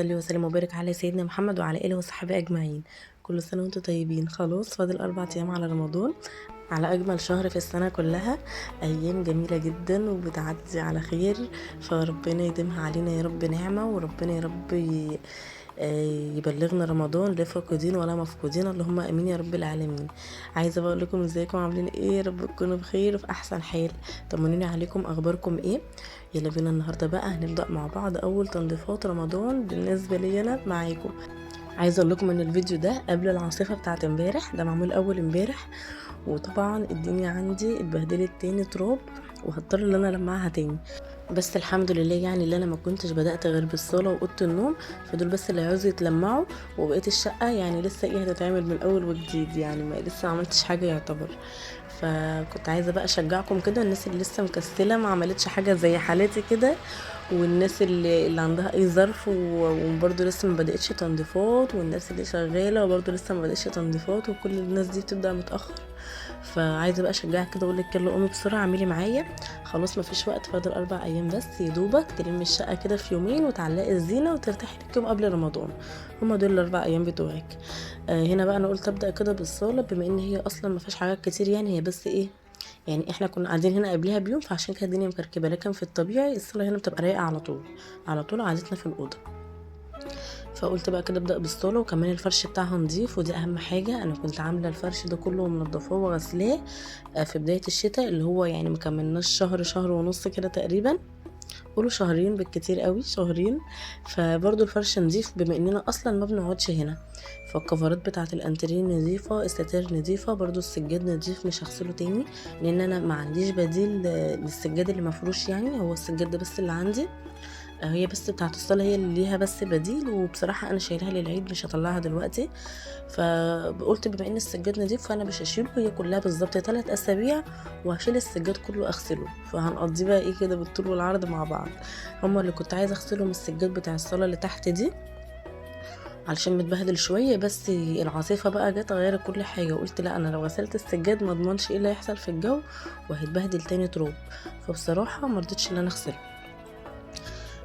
صل وسلم وبارك على سيدنا محمد وعلى اله وصحبه اجمعين. كل سنة وانتم طيبين. خلاص فاضل 4 ايام على رمضان، على اجمل شهر في السنة كلها. ايام جميلة جدا وبتعدي على خير، فربنا يديمها علينا يا رب نعمه، وربنا يا رب يبلغنا رمضان لا فاقدين ولا مفقودين، اللهم امين يا رب العالمين. عايزه بقول لكم ازيكم عاملين ايه؟ يا رب تكونوا بخير وفي احسن حال. طمنوني عليكم، اخباركم ايه؟ يلا بينا النهارده بقى هنبدا مع بعض اول تنظيفات رمضان بالنسبة لي انا معاكم. عايزه اقول لكم ان الفيديو ده قبل العاصفة بتاعت امبارح، ده معمول اول امبارح، وطبعا الدنيا عندي اتبهدلت تاني تراب، وهضطر ان انا المعها تاني. بس الحمد لله يعني اللي انا ما كنتش بدات غير بالصاله واوضه النوم، فدول بس اللي عاوزوا يتلمعوا، وبقية الشقة يعني لسه ايه هتتعمل من اول وجديد، يعني ما لسه ما عملتش حاجة يعتبر. فكنت عايزه بقى اشجعكم كده، الناس اللي لسه مكسله ما عملتش حاجة زي حالاتي كده، والناس اللي عندها اي ظرف وبرده لسه ما بداتش تنظيفات، والناس اللي شغالة وبرده لسه ما بداتش تنظيفات، وكل الناس دي بتبدا متاخر. فعايزه بقى اشجعك كده، اقول لك يلا قومي بسرعة اعملي معايا، خلاص مفيش وقت، فاضل 4 ايام بس يا دوبك تلمي الشقة كده في يومين وتعلقي الزينة وترتاحي لك يوم قبل رمضان. هما دول ال4 ايام بتوعك. هنا بقى انا قلت ابدا كده بالصاله، بما ان هي اصلا ما فيهاش حاجات كتير، يعني هي بس ايه، يعني احنا كنا قاعدين هنا قبلها بيوم، فعشان كده الدنيا مكركبه، لكن في الطبيعي الصاله هنا بتبقى رايقة على طول، على طول عادتنا في الاوضة. فقلت بقى كده ابدا بالصاله، وكمان الفرش بتاعها نظيف، ودي اهم حاجة. انا كنت عامله الفرش ده كله ومنضفاه وغسلاه في بداية الشتاء، اللي هو يعني مكملناش شهر، شهر ونص كده تقريبا، قولوا شهرين بالكتير قوي، شهرين. فبرضو الفرش نظيف بما اننا اصلا ما بنقعدش هنا. فالكفرات بتاعه الانتريه نظيفة، الستاير نظيفة، برضو السجاد نظيف، مش هغسله تاني لان انا ما عنديش بديل للسجاد اللي مفروش، يعني هو السجاد ده بس اللي عندي، هي بس بتاعه الصاله هي اللي ليها بس بديل، وبصراحة انا شايلها للعيد مش هطلعها دلوقتي. فقلت بما ان السجاد نضيف فانا مش هشيله، هي كلها بالظبط 3 اسابيع وهشيل السجاد كله اغسله، فهنقضيه بقى ايه كده بالطول والعرض مع بعض. هما اللي كنت عايزه اغسلهم السجاد بتاع الصاله اللي تحت دي علشان متبهدل شوية، بس العاصفة بقى جت غيرت كل حاجة، وقلت لا انا لو غسلت السجاد ما اضمنش ايه اللي هيحصل في الجو وهيتبهدل تاني تراب، فبصراحة ما رضيتش ان انا اغسله.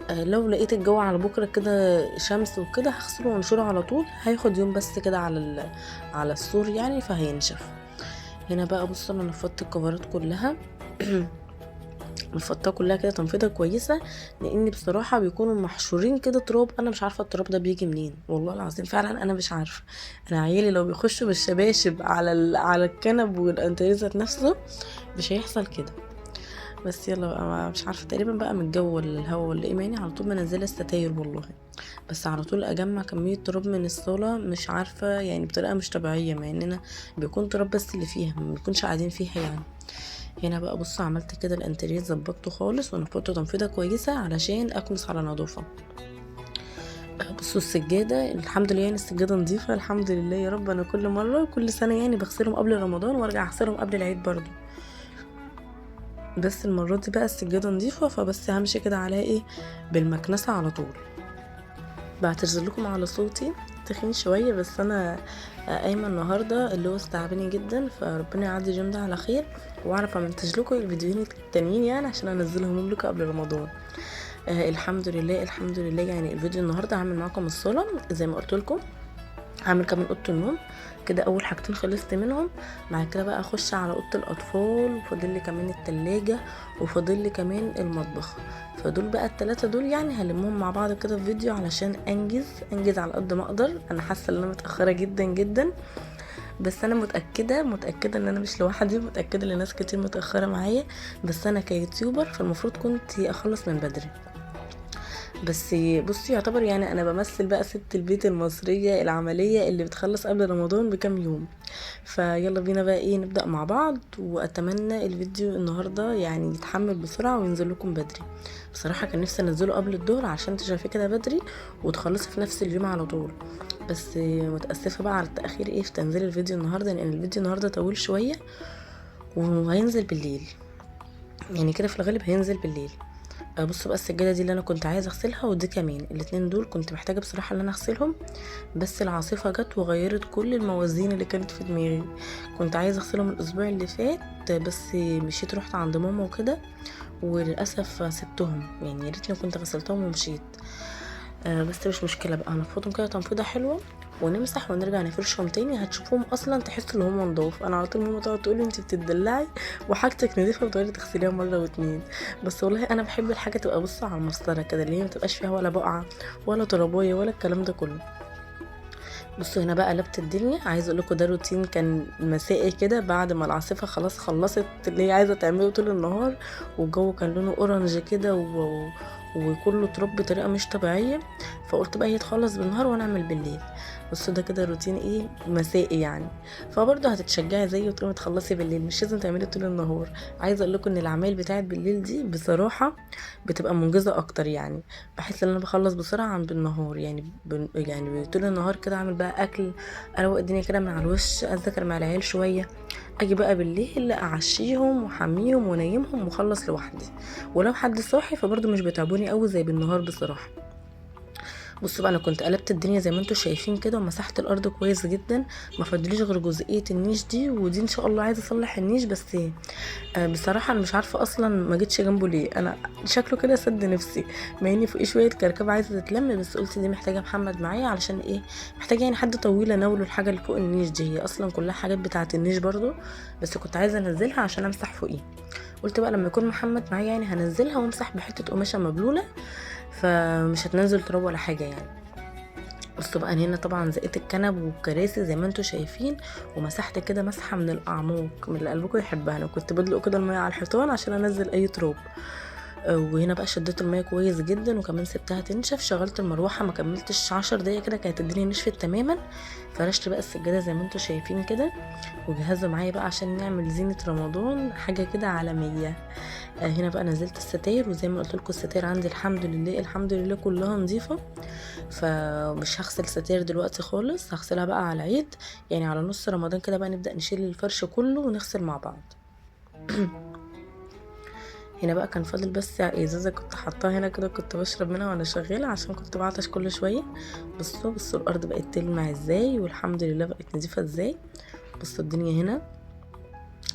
لو لقيت الجو على بكره كده شمس وكده هغسله وانشره على طول، هياخد يوم بس كده على السور يعني، فهينشف. هنا بقى بصوا انا نفضت الكفرات كلها نفضتها كلها كده تنفيضه كويسة، لان بصراحة بيكونوا محشورين كده تراب، انا مش عارفه التراب ده بيجي منين والله العظيم، فعلا انا مش عارفه. انا عيالي لو بيخشوا بالشباشب على الكنب والانتريه ذات نفسه مش هيحصل كده. بس يلا بقى مش عارفه تقريبا بقى من الجو ولا الهوا ولا ايه، ماني على طول منزله الستاير والله، بس على طول اجمع كمية تراب من الصاله مش عارفه يعني بطريقة مش طبيعية، مع اننا بيكون تراب بس اللي فيها ما بنكونش قاعدين فيها يعني. هنا بقى بصوا عملت كده الانتريه ظبطته خالص ونفضته تنفيضه كويسة علشان اكنس على نظافة. بصوا السجادة الحمد لله يعني السجادة نظيفة الحمد لله يا رب. انا كل مرة كل سنة يعني بغسلهم قبل رمضان وارجع اغسلهم قبل العيد برضو، بس المرة دي بقى السجادة نظيفة، فبس همشي كده عليها ايه بالمكنسه على طول. بعتذر لكم على صوتي تخين شوية، بس انا قايمة النهارده اللي هو تعباني جدا، فربنا يعدي اليوم ده على خير واعرف امنتج لكم الفيديوهين التانيين يعني عشان انزلهم لكم قبل رمضان. الحمد لله الحمد لله. يعني الفيديو النهارده هعمل معاكم الصاله زي ما قلت لكم، هعمل كمان اوضة النوم كده، اول حاجتين خلصت منهم. بعد كده بقى اخش على اوضة الاطفال، وفاضل لي كمان التلاجة، وفاضل لي كمان المطبخ. فدول بقى ال3 دول يعني هلمهم مع بعض كده في فيديو علشان انجز على قد ما اقدر. انا حاسه ان انا متاخرة جدا جدا، بس انا متاكدة ان انا مش لوحدي، متاكدة ان ناس كتير متاخرة معايا، بس انا كيوتيوبر فالمفروض كنت اخلص من بدري. بس بصي يعتبر يعني انا بمثل بقى ست البيت المصرية العملية اللي بتخلص قبل رمضان بكام يوم. فيلا بينا بقى ايه نبدأ مع بعض، واتمنى الفيديو النهاردة يعني يتحمل بسرعة وينزل لكم بدري. بصراحة كان نفسي انزله قبل الظهر عشان تشوفيه كده بدري وتخلصي في نفس اليوم على طول، بس متأسفة بقى على التأخير ايه في تنزيل الفيديو النهاردة، لان الفيديو النهاردة طويل شوية وهينزل بالليل، يعني كده في الغالب هينزل بالليل. بصوا بقى السجادة دي اللي انا كنت عايزه اغسلها، ودي كمان الاتنين دول كنت محتاجه بصراحة ان انا اغسلهم، بس العاصفة جت وغيرت كل الموازين اللي كانت في دماغي. كنت عايزه اغسلهم الاسبوع اللي فات، بس مشيت رحت عند ماما وكده، وللاسف سبتهم، يعني يا ريتني كنت غسلتهم ومشيت. بس مش مشكلة بقى، هنفضهم كده تنفيضه حلوة ونمسح ونرجع نفرشهم تاني. هتشوفوهم اصلا تحسوا ان هم نضاف. انا على طول ماما تقعد تقول لي انت بتدلعي وحاجتك نضيفه وتقعدي تغسليها مرة واتنين، بس والله انا بحب الحاجة تبقى بصة على المسطره كده، اللي هي ما تبقاش فيها ولا بقعة ولا ترابيه ولا الكلام ده كله. بصوا هنا بقى قلبت الدنيا. عايزه اقول لكم ده روتين كان مسائي كده بعد ما العاصفة خلاص خلصت اللي هي عايزه تعمله طول النهار، والجو كان لونه orange كده وكله تراب بطريقة مش طبيعية. فقلت بقى هي تخلص بالنهار وانا اعمل بالليل. بصوا ده كده روتين ايه مسائي يعني، فبرضه هتتشجعي زيي وتقومي تخلصي بالليل، مش لازم تعملي طول النهار. عايزه اقول لكم ان العمايل بتاعت بالليل دي بصراحة بتبقى منجزه اكتر، يعني بحس ان انا بخلص بسرعة عن بالنهار. يعني يعني طول النهار كده اعمل بقى اكل، اروق الدنيا كده من على الوش، اذاكر مع العيال شوية، اجي بقى بالليل اعشيهم وحميهم ونيمهم واخلص لوحدي. ولو حد صاحي فبرضه مش بتعبوني قوي زي بالنهار بصراحة. بصوا بقى انا كنت قلبت الدنيا زي ما انتم شايفين كده، ومسحت الارض كويس جدا، ما فاضليش غير جزئية النيش دي، ودي ان شاء الله عايزه اصلح النيش. بس بصراحة انا مش عارفه اصلا ما جيتش جنبه ليه، انا شكله كده سد نفسي، مع اني فوقيه شوية كركبه عايزه تتلم، بس قلت دي محتاجه محمد معايا. علشان ايه؟ محتاجه يعني حد طويل اناوله الحاجة اللي فوق النيش دي، هي اصلا كلها حاجات بتاعه النيش برضو، بس كنت عايزه انزلها عشان امسح فوقيه. قلت بقى لما يكون محمد معايا يعني هنزلها وامسح بحته قماشة مبلوله، فمش هتنزل تراب ولا حاجة يعني. بصوا بقى هنا طبعا زقيت الكنب والكراسي زي ما انتم شايفين، ومسحت كده مسحه من الاعماق من اللي قلبكم يحبها. انا كنت بدلق كده المية على الحيطان عشان انزل اي تراب. وهنا بقى شديت المية كويس جدا، وكمان سبتها تنشف. شغلت المروحة ما كملتش 10 دقايق كده كانت الدنيا نشفت تماما. فرشت بقى السجادة زي ما انتم شايفين كده، وجهزوا معايا بقى عشان نعمل زينة رمضان، حاجة كده عالمية. هنا بقى نزلت الستاير، وزي ما قلت لكم الستاير عندي الحمد لله الحمد لله كلها نظيفة، فمش هغسل ستاير دلوقتي خالص، هغسلها بقى على العيد يعني على نص رمضان كده بقى نبدا نشيل الفرش كله ونغسل مع بعض. هنا بقى كان فاضل بس ازازة كنت حطاها هنا كده، كنت بشرب منها وانا شغالة عشان كنت بعطش كل شوية. بصوا بصوا الارض بقت تلمع ازاي، والحمد لله بقت نظيفة ازاي. بصوا الدنيا هنا،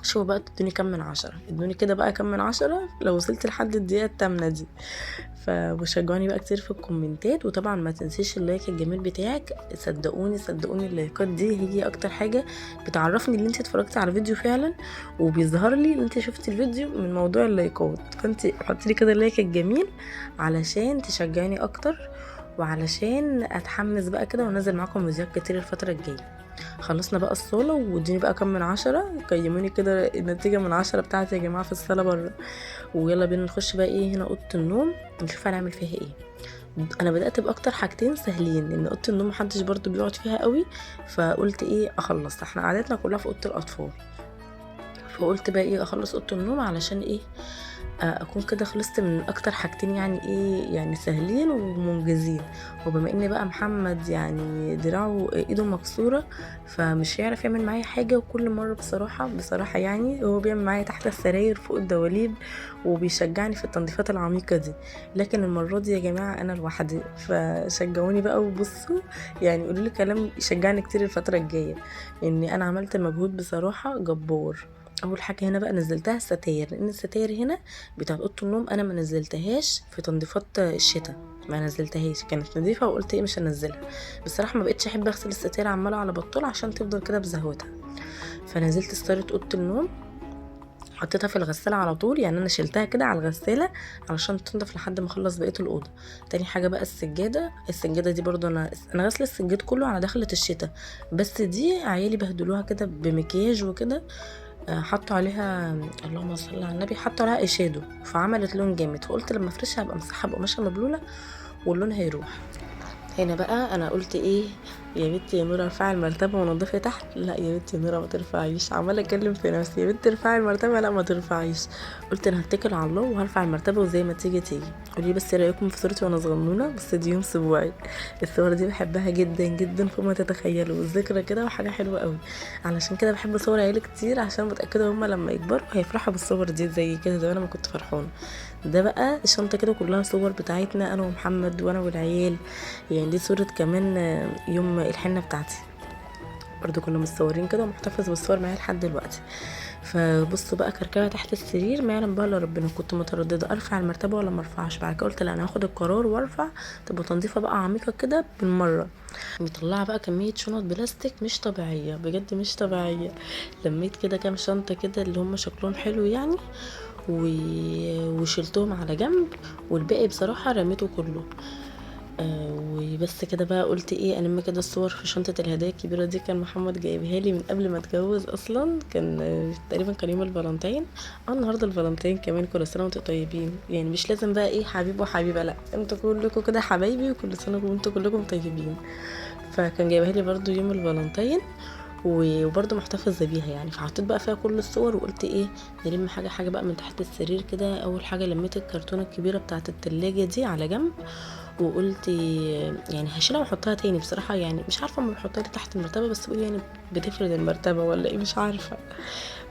شوفوا بقى ادوني كام من 10، ادوني كده بقى كام من 10 لو وصلت لحد الدقيقة 8 دي. فبشجعوني بقى كتير في الكومنتات، وطبعا ما تنسيش ال like الجميل بتاعك. صدقوني صدقوني اللايكات دي هي اكتر حاجة بتعرفني ان انت اتفرجتي على الفيديو فعلا، وبيظهر لي ان انت شفتي الفيديو من موضوع اللايكات. فانت حطي لي كده ال like الجميل علشان تشجعني اكتر، وعلشان اتحمس بقى كده وانزل معاكم فيديوهات كتير الفترة الجاية. خلصنا بقى الصاله، وادوني بقى كام من 10، قيموني كده النتيجة من 10 بتاعتي يا جماعة في الصاله بره. ويلا بينا نخش بقى ايه هنا اوضة النوم، نشوف هنعمل فيها ايه. انا بدات باكتر حاجتين سهلين، لان اوضة النوم محدش برضو بيقعد فيها قوي، فقلت ايه اخلص، احنا قعدتنا كلها في اوضة الاطفال، فقلت بقى ايه اخلص اوضة النوم علشان ايه اكون كده خلصت من اكتر حاجتين يعني ايه يعني سهلين ومنجزين. وبما ان بقى محمد يعني دراعه ايده مكسورة، فمش هيعرف يعمل معايا حاجة، وكل مرة بصراحة بصراحة يعني هو بيعمل معايا تحت السراير فوق الدواليب، وبيشجعني في التنظيفات العميقة دي. لكن المرة دي يا جماعة انا لوحدي، فشجعوني بقى وبصوا يعني قولوا لي كلام يشجعني كتير الفترة الجاية، ان انا عملت مجهود بصراحة جبار. اول حاجة هنا بقى نزلتها الستاير، لان الستاير هنا بتاعت اوضة النوم انا ما نزلتهاش في تنظيفات الشتاء، ما نزلتهاش، كانت نظيفة وقلت ايه مش هنزلها. بصراحة ما بقتش احب اغسل الستاير عماله على بطال عشان تفضل كده بزهوتها. فنزلت ستارة اوضة النوم، حطيتها في الغسالة على طول، يعني انا شلتها كده على الغسالة علشان تنضف لحد ما اخلص بقية الاوضة. تاني حاجة بقى السجادة، السجادة دي برضو انا غاسله السجاد كله على دخله الشتاء، بس دي عيالي بهدلوها كده بمكياج وكده، حطوا عليها اللهم صل على النبي، حطوا عليها ايشادو فعملت لون جامد، فقلت لما افرشها هبقى امسحها بقماشه مبلوله واللون هيروح. هنا بقى انا قلت ايه يا بنتي يا نوره ارفعي المرتبة ونضفي تحت، لا يا بنتي يا نوره ما ترفعيش، عماله اتكلم في نفسي يا بنتي ارفعي المرتبة، لا ما ترفعيش. قلت انا هتكل على الله وهرفع المرتبة وزي ما تيجي تيجي. قولي بس رايكم في صورتي وانا صغنونه، بس دي يوم سبوعي. الصور دي بحبها جدا جدا فوق ما تتخيلوا، الذكرى كده وحاجه حلوة قوي، علشان كده بحب صور عيالي كتير، عشان متاكدة هما لما يكبروا هيفرحوا بالصور دي زي كده زي انا ما كنت فرحانة. ده بقى الشنطة كده كلها صور بتاعتنا انا ومحمد وانا والعيال، يعني دي صوره كمان يوم الحنة بتاعتي. برضو كنا متصورين كده، ومحتفظ بالصور معايا لحد دلوقتي. فبصوا بقى كركبه تحت السرير ما يعلم بقى الا ربنا. كنت مترددة ارفع المرتبة ولا ما ارفعش، بعد كده قلت لا انا هاخد القرار وارفع، تبقى تنظيفه بقى عميقة كده بالمرة. مطلعه بقى كمية شنط بلاستيك مش طبيعية بجد، مش طبيعية. لميت كده كام شنطه كده اللي هم شكلهم حلو يعني، وشلتهم على جنب، والباقي بصراحة رميته كله. وبس كده بقى. قلت ايه الم كده الصور في شنطه الهدايا الكبيرة دي، كان محمد جايبها لي من قبل ما اتجوز اصلا، كان تقريبا كان يوم الفالنتين. النهارده الفالنتين كمان، كل سنة وانتم طيبين يعني، مش لازم بقى ايه حبيب وحبيبه، لا انتوا كلكم كده حبايبي، وكل سنة وانتوا كلكم طيبين. فكان جايبها لي برضو يوم الفالنتين، وبرضه محتفظة بيها يعني. فحطيت بقى فيها كل الصور، وقلت ايه نلم حاجة حاجة بقى من تحت السرير كده. اول حاجة لميت الكرتونه الكبيرة بتاعه التلاجة دي على جنب، وقلت يعني هشيلها واحطها تاني بصراحة، يعني مش عارفه اما بحطها تحت المرتبة، بس بقول يعني بتفرد المرتبة ولا ايه مش عارفه،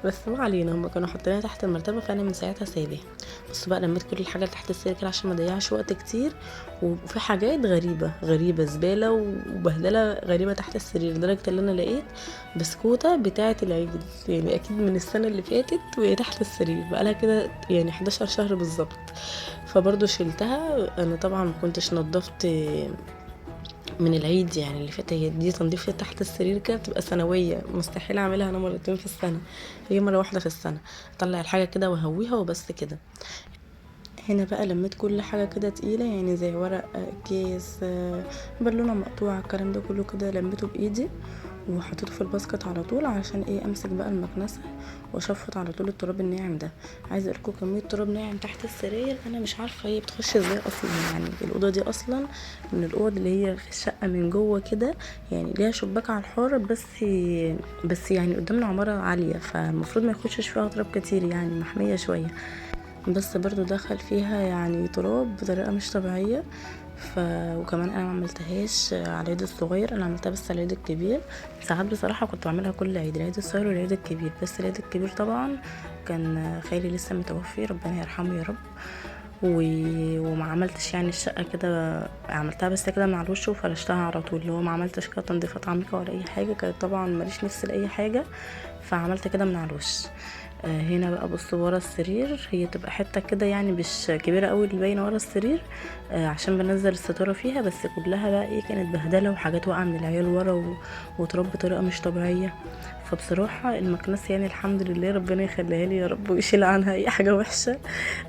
بس ما علينا، هما كانوا حاطينها تحت المرتبة فانا من ساعتها سايباها. بصوا بقى لميت كل الحاجة اللي تحت السرير كده عشان ما اضيعش وقت كتير. وفي حاجات غريبة غريبة، زبالة وبهدله غريبة تحت السرير، لدرجة ان انا لقيت بسكوته بتاعه العيد، يعني اكيد من السنة اللي فاتت وهي تحت السرير بقالها كده يعني 11 شهر بالظبط. فبرضو شلتها. انا طبعا ما كنتش نظفت من العيد يعني اللي فات، هي دي تنظيفة تحت السرير كده بتبقى سنوية، مستحيل اعملها انا مرتين في السنة، هي مرة واحدة في السنة، اطلع الحاجة كده وهويها وبس كده. هنا بقى لميت كل حاجة كده تقيلة، يعني زي ورق، كيس، بالونة مقطوعة، الكلام ده كله كده لميته بايدي وحطيته في ال basket على طول، عشان ايه امسك بقى المكنسة واشفط على طول التراب الناعم ده. عايزه اقولكم كمية تراب ناعم تحت السراير انا مش عارفه هي بتخش ازاي اصلا. يعني الاوضة دي اصلا من الاوض اللي هي في الشقة من جوه كده، يعني ليها شباك على الحارة بس يعني قدامنا عمارة عالية، فالمفروض ما يخشش فيها تراب كتير، يعني محمية شوية، بس برضو دخل فيها يعني تراب بطريقة مش طبيعية. وكمان انا ما عملتهاش على العيد الصغير، انا عملتها بس على العيد الكبير. ساعات بصراحة كنت بعملها كل عيد، العيد الصغير والعيد الكبير، بس العيد الكبير طبعا كان خالي لسه متوفي ربنا يرحمه يا رب، وما عملتش يعني الشقة كده، عملتها بس كده مع الوش وفرشتها على طول، اللي هو ما عملتش كده تنظيفات عميقة ولا اي حاجة، كانت طبعا ماليش نفس لاي حاجة، فعملت كده من على الوش. هنا بقى بصوا ورا السرير، هي تبقى حتة كده يعني مش كبيرة قوي اللي باينة ورا السرير، عشان بنزل الستارة فيها، بس كلها بقى ايه كانت بهدله وحاجات واقعه من العيال ورا وتراب بطريقة مش طبيعية. فبصراحة المكنسة يعني الحمد لله ربنا يخليها لي يا رب ويشيل عنها اي حاجة وحشة،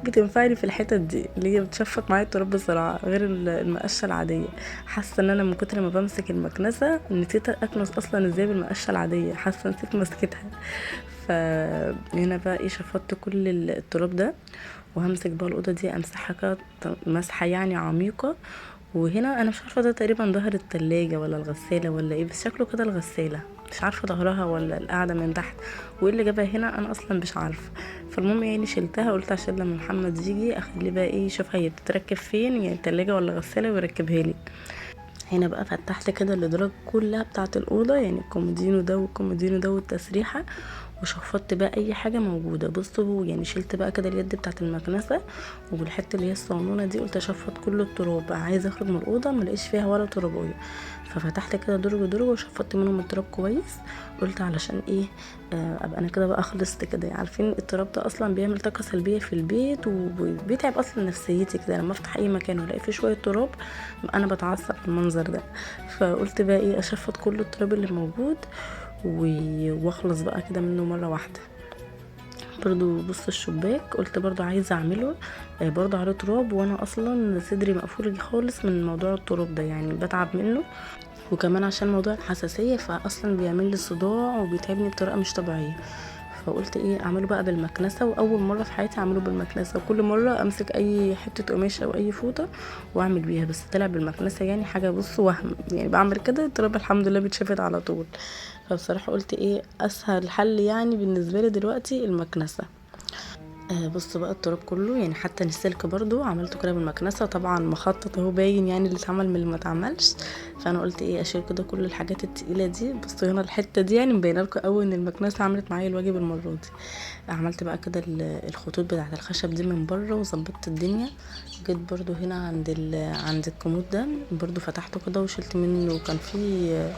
بتنفعني في الحتت دي اللي هي بتشفط معايا التراب بسرعة، غير المقشه العادية. حاسه ان انا من كتر ما بمسك المكنسة نسيت اكنس اصلا ازاي بالمقشه العادية، حاسه نسيت مسكتها. فهنا بقى ايه شفطت كل التراب ده، وهمسك بقى الاوضة دي امسحها كده مسحه يعني عميقة. وهنا انا مش عارفه ده تقريبا ظهر التلاجة ولا الغسالة ولا ايه، بس شكله كده الغسالة، مش عارفه ظهرها ولا القاعدة من تحت، وايه اللي جابها هنا انا اصلا مش عارفه. فالمهم يعني شلتها، قلت عشان لما محمد يجي اخليه بقى ايه يشوفها هي بتتركب فين، يعني التلاجة ولا الغسالة، ويركبها لي. هنا بقى فتحت كده الادراج كلها بتاعه الاوضة، يعني الكومودينو ده والكومودينو ده والتسريحه، وشفطت بقى اي حاجة موجودة. بصوا يعني شلت بقى كده اليد بتاعه المكنسة والحتة اللي هي الصالونه دي، قلت اشفط كل التراب، عايزه اخرج من الاوضة ما الاقيش فيها ولا ترابيه. ففتحت كده درج درج وشفطت منهم التراب كويس، قلت علشان ايه ابقى انا كده بقى خلصت كده. يعني عارفين التراب ده اصلا بيعمل طاقة سلبية في البيت، وبيتعب اصلا نفسيتي كده، لما افتح اي مكان والاقي فيه شوية تراب انا بتعصب من المنظر ده. فقلت بقى ايه اشفط كل التراب اللي موجود واخلص بقى كده منه مرة واحدة. برضو بص الشباك قلت برضو عايزه اعمله برضو عليه تراب، وانا اصلا صدري مقفول خالص من موضوع التراب ده، يعني بتعب منه، وكمان عشان موضوع الحساسية فاصلا بيعمل لي صداع وبيتعبني بطريقة مش طبيعية. فقلت ايه اعمله بقى بالمكنسه، واول مرة في حياتي اعمله بالمكنسه، وكل مرة امسك اي حتة قماشة او اي فوطه واعمل بيها، بس طلع بالمكنسه يعني حاجة بص وهم، يعني بعمل كده التراب الحمد لله بيتشفط على طول. فبصراحة قلت ايه اسهل حل يعني بالنسبة لي دلوقتي المكنسة. بصوا بقى التراب كله، يعني حتى السلك برضو عملته كده بالمكنسه، طبعا مخطط اهو باين يعني اللي اتعمل من اللي ما اتعملش. فانا قلت ايه اشيل كده كل الحاجات التقيله دي. بصوا هنا الحتة دي يعني مبينة لكم قوي ان المكنسة عملت معايا الواجب المرة دي. عملت بقى كده الخطوط بتاعه الخشب دي من بره وظبطت الدنيا. جيت برضو هنا عند الكومود ده برضو فتحته كده وشلت منه، كان فيه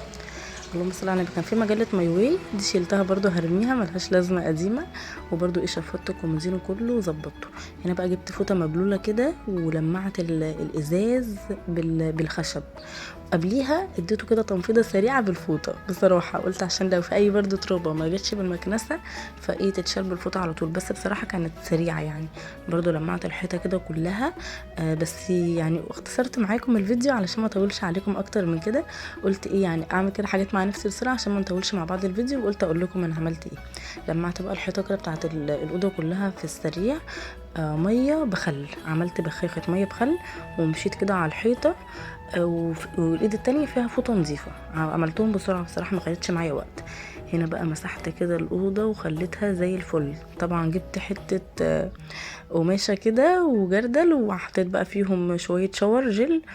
اللهم صل على النبي. كان في مجلة My Way دي شيلتها برضو هرميها ملهاش لازمه قديمة. وبرضو ايه شفطت الكومودينو كله وظبطته. هنا بقى جبت فوطه مبلوله كده ولمعت الازاز بالخشب. قبليها اديته كده تنفيضه سريعة بالفوطه، بصراحة قلت عشان لو في اي برضو ترابه ما جتش بالمكنسه فايه تتشال بالفوطه على طول، بس بصراحة كانت سريعة يعني. برضو لمعت الحيطة كده كلها، بس يعني اختصرت معاكم الفيديو علشان ما اطولش عليكم اكتر من كده. قلت ايه يعني اعمل كده حاجات مع نفسي بسرعة عشان ما نطولش مع بعض الفيديو، وقلت اقول لكم انا عملت ايه. لمعت بقى الحيطة كده بتاعه الاوضة كلها في السريع، مية بخل، عملت بخاخه مية بخل ومشيت كده على الحيطة، والايد التانية فيها فوطه نظيفة. عملتهم بسرعة بصراحة ما خدتش معايا وقت. هنا بقى مسحت كده الاوضة وخليتها زي الفل. طبعا جبت حتة قماشة كده وجردل، وحطيت بقى فيهم شوية shower gel،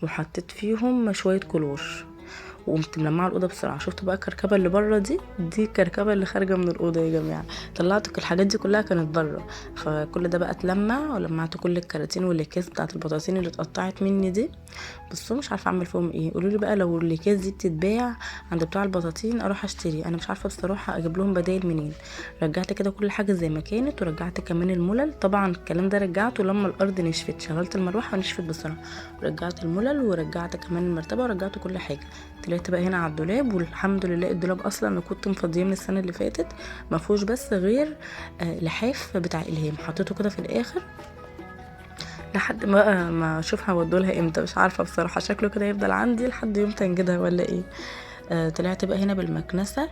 وحطيت فيهم شوية كلور، وقمت ملمعه الاوضة بسرعة. شفتوا بقى الكركبه اللي بره دي الكركبه اللي خارجه من الاوضة يا جماعة. طلعت الحاجات دي كلها كانت بره، فكل ده بقى اتلمع، ولمعت كل الكراتين والاكياس بتاعه البطاطين اللي اتقطعت مني دي. بصوا مش عارفه اعمل فيهم ايه، قولوا لي بقى لو الاكياس دي بتتباع عند بتاع البطاطين اروح اشتري، انا مش عارفه بصراحة اجيب لهم بدايل منين. رجعت كده كل حاجة زي ما كانت، ورجعت كمان الملل. طبعا الكلام ده رجعته لما الارض نشفت، شغلت المروحة ونشفت بسرعة. رجعت الملل ورجعت كمان المرتبة ورجعت كل حاجة. طلعت بقى هنا على الدولاب، والحمد لله الدولاب اصلا انا كنت مفضيه من السنة اللي فاتت، ما فيهوش بس غير لحاف بتاع الهام، حطيته كده في الاخر لحد ما اشوف هودولها امتى، مش عارفه بصراحة، شكله كده يفضل عندي لحد يوم تنجدها ولا ايه. طلعت بقى هنا بالمكنسه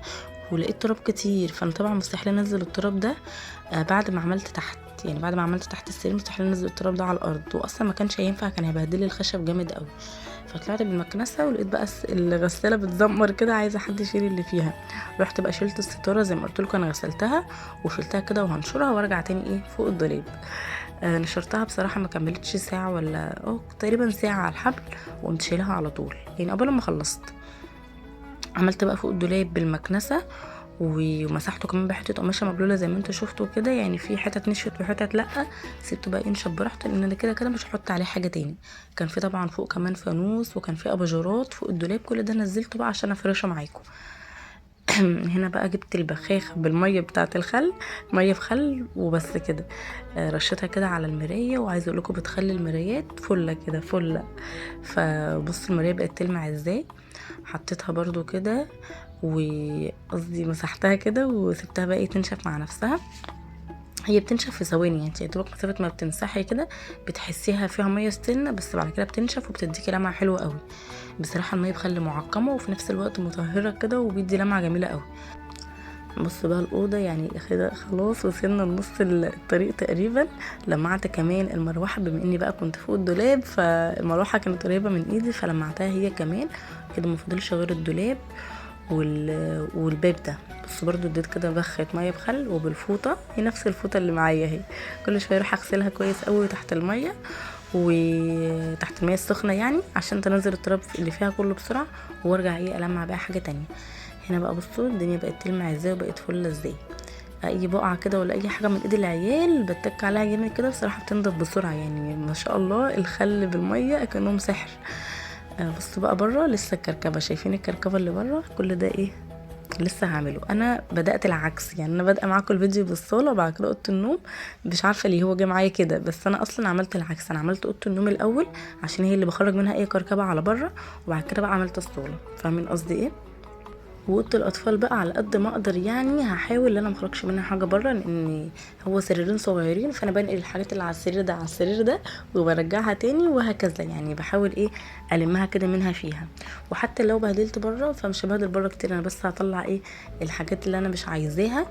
ولقيت تراب كتير، فانا طبعا مستحيل انزل التراب ده بعد ما عملت تحت، يعني بعد ما عملت تحت السرير مستحيل انزل التراب ده على الارض، واصلا ما كانش هينفع، كان هيبهدل لي الخشب جامد قوي. فطلعت بالمكنسه ولقيت بقى الغسالة بتزمر كده، عايزه حد يشيل اللي فيها. رحت بقى شلت الستارة زي ما قلت لكم، انا غسلتها وشلتها كده وهنشرها وارجع تاني ايه فوق الدولاب. نشرتها بصراحة ما كملتش ساعة ولا تقريبا ساعة على الحبل، وقمت شايلها على طول يعني قبل ما خلصت. عملت بقى فوق الدولاب بالمكنسه ومسحته كمان بحته قماشة مبلوله زي ما انتوا شفتوا كده، يعني في حتت نشفت وحتت لا، سبته بقى ينشف براحته لان انا كده كده مش هحط عليه حاجة تاني. كان في طبعا فوق كمان فانوس، وكان في اباجورات فوق الدولاب، كل ده نزلته بقى عشان افرشه معاكم. هنا بقى جبت البخاخ بالمية بتاعه الخل، مية في خل وبس كده، رشيتها كده على المراية، وعايزه اقول لكم بتخلي المرايات فله كده فله. فبصوا المراية بقت تلمع ازاي. حطيتها برضو كده، وقصدي مسحتها كده وسبتها بقى تنشف مع نفسها. هي بتنشف في ثواني، يعني يا دوبك مسافة ما بتمسحي كده بتحسيها فيها مية سنة، بس بعد كده بتنشف وبتديكي لمعة حلوة قوي. بصراحة المية بخل معقمه وفي نفس الوقت مطهرة كده، وبيدي لمعة جميلة قوي. بصوا بقى الاوضة يعني كده خلاص وصلنا لنص الطريق تقريبا. لمعت كمان المروحة، بما اني بقى كنت فوق الدولاب فالمروحه كانت قريبه من ايدي فلمعتها هي كمان كده. ما فاضلش غير الدولاب والباب ده. بصوا برضو اديت كده بخه مية بخل وبالفوطه، هي نفس الفوطه اللي معايا اهي، كل شوية اروح اغسلها كويس قوي تحت المية، وتحت المية السخنة يعني عشان تنزل التراب اللي فيها كله بسرعة، وارجع ايه المع بقى حاجة تانية. هنا بقى بصوا الدنيا بقت تلمع ازاي وبقت فله ازاي. اي بقعة كده ولا اي حاجة من ايد العيال بتك عليها جامد كده بصراحة بتنضف بسرعة، يعني ما شاء الله الخل بالمية كانهم سحر. بصوا بقى بره لسه الكركبه، شايفين الكركبه اللي بره؟ كل ده ايه لسه هعمله. انا بدات العكس، يعني انا بادئه معاكم الفيديو بالصاله وبعد كده اوضة النوم، مش عارفه ليه هو جه معايا كده، بس انا اصلا عملت العكس. انا عملت اوضة النوم الاول عشان هي اللي بخرج منها اي كركبه على بره، وبعد كده بقى عملت الصاله. فاهمين قصدي ايه؟ واوضه الاطفال بقى على قد ما اقدر يعني هحاول ان انا مخرجش منها حاجة بره، لان هو سريرين صغيرين، فانا بنقل الحاجات اللي على السرير ده على السرير ده وبرجعها تاني وهكذا، يعني بحاول ايه المها كده منها فيها. وحتى لو بهدلت بره فمش هبهدل بره كتير، انا بس هطلع ايه الحاجات اللي انا مش عايزاها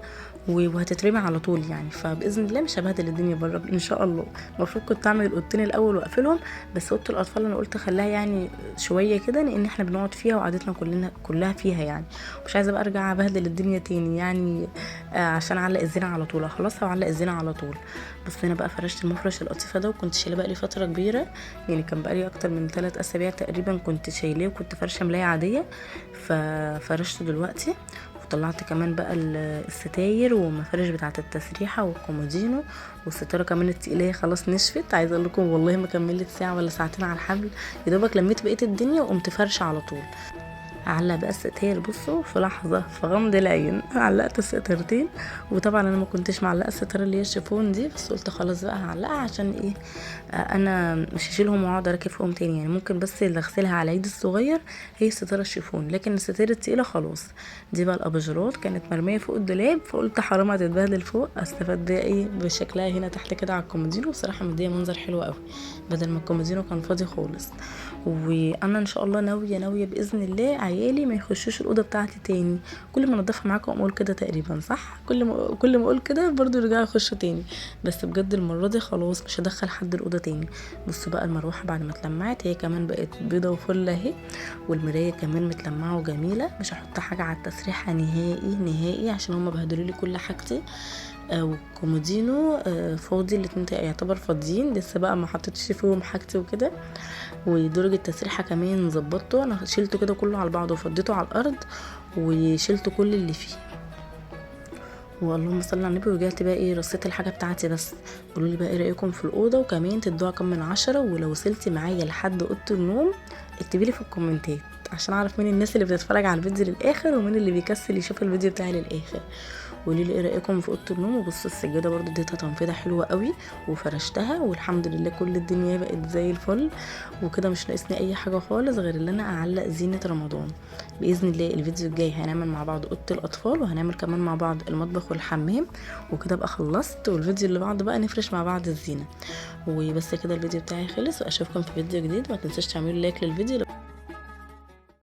وهتترمي على طول يعني. فباذن الله مش هبهدل الدنيا بره ان شاء الله. المفروض كنت اعمل الاوضتين الاول واقفلهم، بس اوضة الاطفال انا قلت خليها يعني شوية كده، لان احنا بنقعد فيها وقعدتنا كلها فيها يعني، مش عايزه بقى ارجع ابهدل الدنيا تاني يعني، عشان اعلق الزينة على طول، اخلصها واعلق الزينة على طول. بصوا هنا بقى فرشت المفرش القطيفه ده، وكنت شايلاه بقى لي فترة كبيرة، يعني كان بقى لي اكتر من 3 اسابيع تقريبا كنت شايلاه، وكنت فرشه ملايه عادية، ففرشته دلوقتي. وطلعت كمان بقى الستاير والمفارش بتاعه التسريحه والكومودينو، والستاره كمان التقيله خلاص نشفت. عايزه اقول لكم والله ما كملت ساعة ولا ساعتين على الحبل، يا دوبك لميت بقية الدنيا وقمت فرشه على طول. اعلق بقى الستاير. بصوا في لحظة في غمض العين علقت الستارتين. وطبعا انا ما كنتش معلقه الستارة اللي هي الشيفون دي، بس قلت خلاص بقى هعلقها عشان ايه، انا مش هشيلهم واقعد اركب فيهم تاني، يعني ممكن بس اللي اغسلها على العيد الصغير هي الستارة الشيفون، لكن الستاير التقيله خلاص. دي بقى الاباجورات كانت مرمية فوق الدولاب، فقلت حرام هتتبهدل فوق، استفاد بيها ايه بشكلها هنا تحت كده على الكومودينو. بصراحة مديه منظر حلو قوي بدل ما الكومودينو كان فاضي خالص. وانا ان شاء الله ناوية باذن الله عيالي ما يخشوش الاوضة بتاعتي تاني. كل ما انضفها معاكم اقول كده تقريبا صح، كل ما اقول كده برضو يرجعوا يخشوا تاني، بس بجد المرة دي خلاص مش هدخل حد الاوضة تاني. بصوا بقى المروحة بعد ما اتلمعت هي كمان بقت بيضة وفله اهي، والمرايه كمان متلمعه وجميلة. مش هحط حاجة على التسريحه نهائي نهائي عشان هما بهدلوا لي كل حاجتي. والكومودينو فاضي، الاتنين يعتبر فاضيين لسه بقى ما حطيتش فيهم حاجتي وكده. ودرج التسريحه كمان ظبطته، انا شيلته كده كله على بعضه وفضيته على الارض وشيلته كل اللي فيه. واللهم صل على النبي. ورجعت بقى ايه رصيت الحاجة بتاعتي. بس قولوا لي بقى ايه رايكم في الاوضة، وكمان تدوها كام من 10. ولو وصلتي معايا لحد اوضة النوم اكتبي لي في الكومنتات عشان اعرف مين الناس اللي بتتفرج على الفيديو للاخر ومين اللي بيكسل يشوف الفيديو بتاعي للاخر. قولي لي ايه رايكم في اوضة النوم. وبصوا السجادة برضو اديتها تنفيضه حلوة قوي وفرشتها، والحمد لله كل الدنيا بقت زي الفل وكده، مش ناقصني اي حاجة خالص غير ان انا اعلق زينة رمضان باذن الله. الفيديو الجاي هنعمل مع بعض اوضة الاطفال، وهنعمل كمان مع بعض المطبخ والحمام وكده بقى خلصت. والفيديو اللي بعده بقى نفرش مع بعض الزينة. وبس كده الفيديو بتاعي خلص، واشوفكم في فيديو جديد. ما تنسوش تعملوا like للفيديو.